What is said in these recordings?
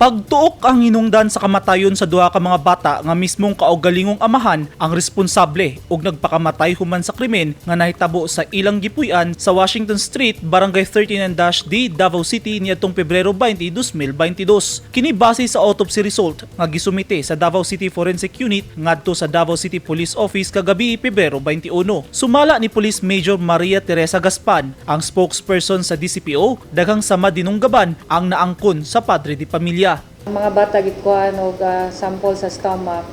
Pagtuok ang hinungdan sa kamatayon sa duha ka mga bata nga mismong kaugalingong amahan ang responsable ug nagpakamatay human sa krimen nga nahitabo sa ilang gipuy-an sa Washington Street, Barangay 39-D, Davao City niadtong Pebrero 20, 2022. Kini base sa autopsy result nga gisumite sa Davao City Forensic Unit ngadto sa Davao City Police Office kagabi, Pebrero 21. Sumala ni Police Major Maria Teresa Gaspan, ang spokesperson sa DCPO, daghang sama dinunggaban ang naangkon sa padre de pamilya. Ang mga bata gikuhaan og sample sa stomach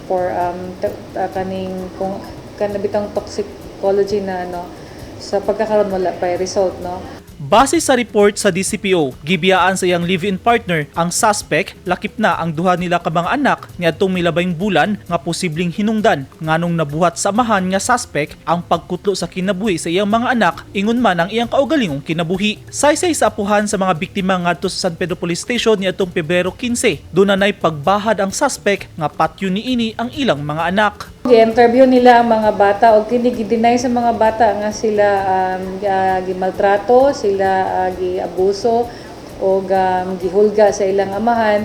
for kaning kung kanabitang toxicology na ano. Sa pagkakaroon, wala pa result, no? Base sa report sa DCPO, gibiyaan sa iyang live-in partner ang suspect lakip na ang duha nila ka mga anak niadtong milabayng bulan nga posibleng hinungdan nganong nabuhat sa amahan nga suspect ang pagkutlo sa kinabuhi sa iyang mga anak, ingon man ang iyang kaugalingong kinabuhi. Saysay sa apuhan sa mga biktima ngadto sa San Pedro Police Station niadtong Pebrero 15, dunay pagbahad ang suspect nga patyo niini ang ilang mga anak. Gi-interview nila ang mga bata og kini gi-deny sa mga bata nga sila gimaltrato, sila giabuso og gihulga sa ilang amahan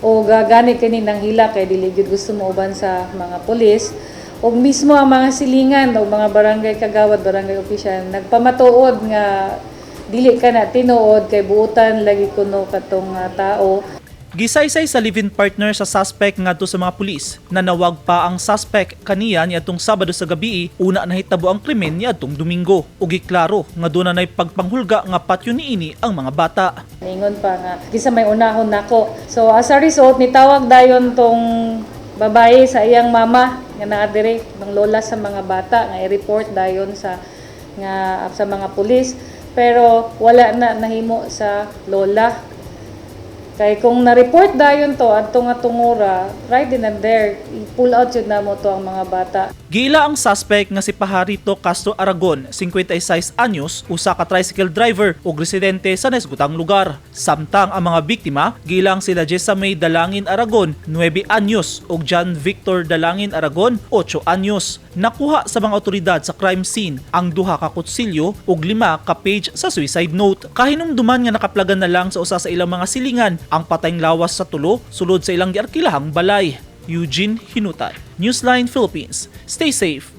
og gani kini nang hila kay dili gyud gusto mo uban sa mga pulis. Og mismo ang mga silingan o mga barangay kagawad, barangay official, nagpamatuod nga dili ka na tinuod kay buutan lagi kuno katong tao. Gisaysay sa live-in partner sa suspect ngadto sa mga pulis. Nanawag pa ang suspect kaniya niadtong Sabado sa gabi, una nahitabo ang krimen niadtong Domingo. Ug giklaro nga dunay pagpanghulga nga patyo niini ang mga bata. Ningon pa nga kinsa may unahon nako. So as a result, nitawag dayon tong babae sa iyang mama nga naa diri, ng lola sa mga bata, nga i-report dayon sa nga sa mga pulis, pero wala na nahimo sa lola. Kay kung na-report dayon to adto nga tungura, right then and there, i-pull out jud namo to ang mga bata. Giila ang suspect nga si Pajarito Castro Aragon, 56 anyos, usa ka tricycle driver ug residente sa nahisgutang lugar. Samtang ang mga biktima, giilang sila Jessa May Dalangin Aragon, 9 anyos, ug John Victor Dalangin Aragon, 8 anyos. Nakuha sa mga otoridad sa crime scene ang duha ka kutsilyo ug lima ka page sa suicide note. Kahinumduman nga nakaplagan na lang sa usa sa ilang mga silingan ang patayng lawas sa tulo sulod sa ilang giarkilahang balay. Eugene Hinutan, Newsline Philippines. Stay safe.